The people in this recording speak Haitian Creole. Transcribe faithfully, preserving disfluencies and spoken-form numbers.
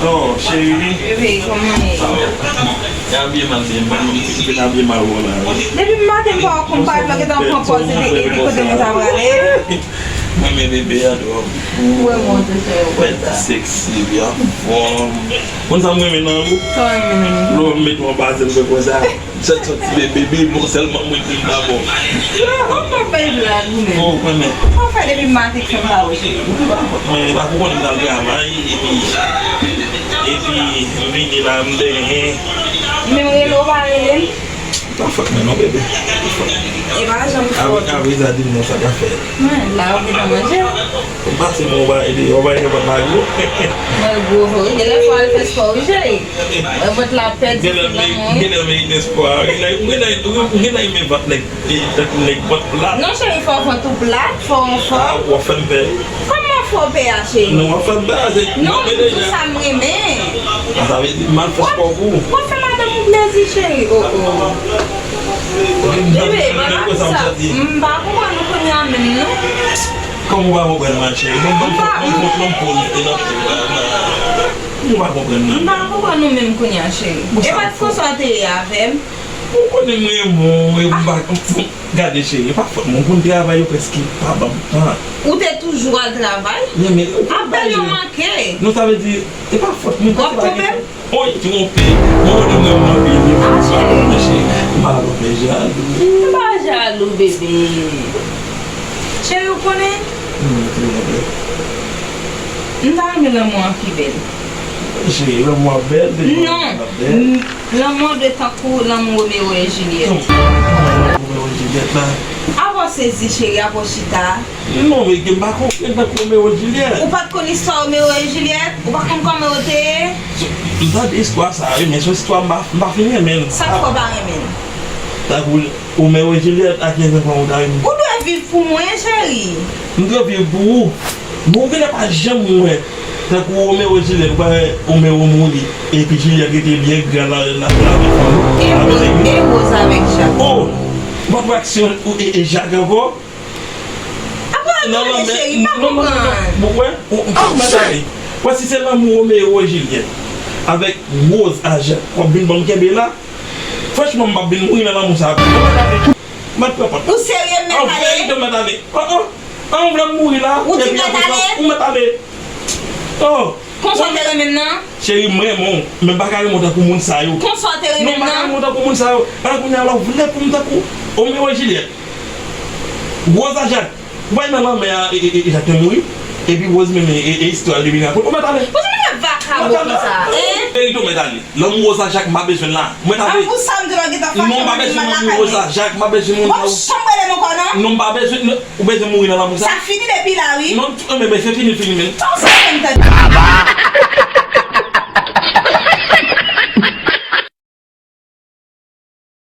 Non, cheri. Bebe, kòman ye? Sa va? Bon, e abiye mal, se m pa di ki te abiye mal wè la, wi. Depi maten m pa wè w konn pa, m gentan pran pòz epi, epi kote nou ta prale. Mwen men bebe a twòp. Ou wè mwen te fè yo konsa. Bèl ti seksi, epi anfòm. Konn sa m renmen nan ou? Sa w renmen nan mwen? Lè w met yon bazèn fè konsa. Sèt sòti bebe, bebe, bon, sèlman mwen ki m pa bon. Ou pa fè blag ou menm. Oh, mwen men. Ou pa fè depi maten k fè m pa wè cheri. Men, pa pou konnen m t al travay, epi, epi, m vini la, m benyen. Men m rele w pa rele m. Pa fòt mwen non, bebe. Pa fòt. E pa janm fòt. Apre, apre, sa di m non, sa ka fè. Mwen, la, ou gentan manje. M pase mwen, ou pa ede, ou pa ede, pa gwo. Mwen gwo, wi. Genlè fò al fè spò, wi, cheri. Mwen, mwen la pèdi tout lanmou, wi. Genlè merite spò. Genlè, genlè, genlè, men vant nèg, e, nèg vant plat. Non, cheri, fò vant ou plat, fò, fò. Ah, w ap fè m pè. Kòman fò pè a, cheri? Non, w ap fè m pè a, se. Non, m di sa m renmen. Ah, sa vle di, m al fè spò pou ou. W ap fè madanm ou plezi, cheri. Oh, oh. Bebe, pa di sa. M pa konprann ou kounye a menm, non. Kòman ou pa konprann mwen, cheri? Bon, ban m fòt, ban m fòt, ban m fòt, ban m fòt. Ou pa konprann mwen. M pa konprann ou menm kounye a, cheri. E pa t konsa w te ye avè m. Ou konnen m renmen w, e m pa, gade, cheri, e pa fòt mwen. Ou konn travay yo prèske pa ban m tan. Ou te toujou al travay? Men, men, ou konn bagay yo. Apèl yo manke. Non, sa vle di, e pa fòt mwen, se pa gen fòt. Oy, twonpe. Mwen konnen mwen anpil, wi. Ah, cheri. Mwen cheri, m pa vle fè jalou. M pa jalou, bebe. Cheri, ou konnen? Hmm, twonpe. M ta renmen lanmou an pi bèl. Cheri, lanmou an bèl, bebe. Non. Lanmou an bèl. M, lanmou an dwe tankou lanmou Romeo e Jilyèt. Tankou lanmou Romeo e Jilyèt la. Apa w sezi, cheri, apa w chita. Non, men m pa konprann nan Romeo Juliet. Ou pa t konn istwa Romeo e Juliet? Ou pa konn kòman yo te ye? M tande istwa sa a, wi, men se yon istwa m pa, m pa fin renmen l. Sa k fè w pa renmen l? Tankou Romeo e Juliet, a kenz an kòman w ta renmen? Ou dwe viv pou mwen, cheri. M dwe viv pou ou. Men ou genlè pa janm wè. Tankou Romeo e Juliet, ou pa wè Romeo mouri. Epi Juliet rete byen gran la, la, la, la, e, e Rose avèk Jacques. Oh! Ou pa t wè aksyon e, e Jacques ankò? Apa w tande, cheri, m pa konprann. Bon, wè, ou, ou, ou mèt ale. Wè, si se lanmou Romeo e Juliet avèk Rose a Jacques, w ap vin ban m kenbe la, franchman, m p ap vin mouri nan lanmou sa a. Ou mèt ale. M ap pran pòt la. Ou serye, m mèt ale? An verite, w mèt ale. Oh, oh. An, ou vle m mouri la? Ou di m mèt ale? Ou mèt ale. Oh. Konsa w te renmen m nan? Cheri, m renmen w, men m pa ka renmen w tankou moun sa yo. Konsa w te renmen m nan? Non, m pa ka renmen w tankou moun sa yo. Ala kounye a la, w vle pou m tankou Romeo e Juliet. Rose a Jacques. Ou pa nan lanmè a, e, e, e, Jacques te mouri. Epi Rose menm, e, e, e istwa l li vin rakonte. Ou mèt ale. Ou se mwen vakabon konsa, hein? Verite, ou mèt ale. Lanmou Rose a Jacques, m pa bezwen l la. Mwen ta vle. An pou sa m di w gentan fache. Non, m pa bezwen lanmou Rose a Jacques, m pa bezwen moun sa yo. Bon, chanm rele m ankò non. Non, m pa bezwen, non, ou bezwen mouri nan lanmou sa. Sa fini depi la, wi. Non, men, men, se fini, fini, men. Bon, sa fè m tande.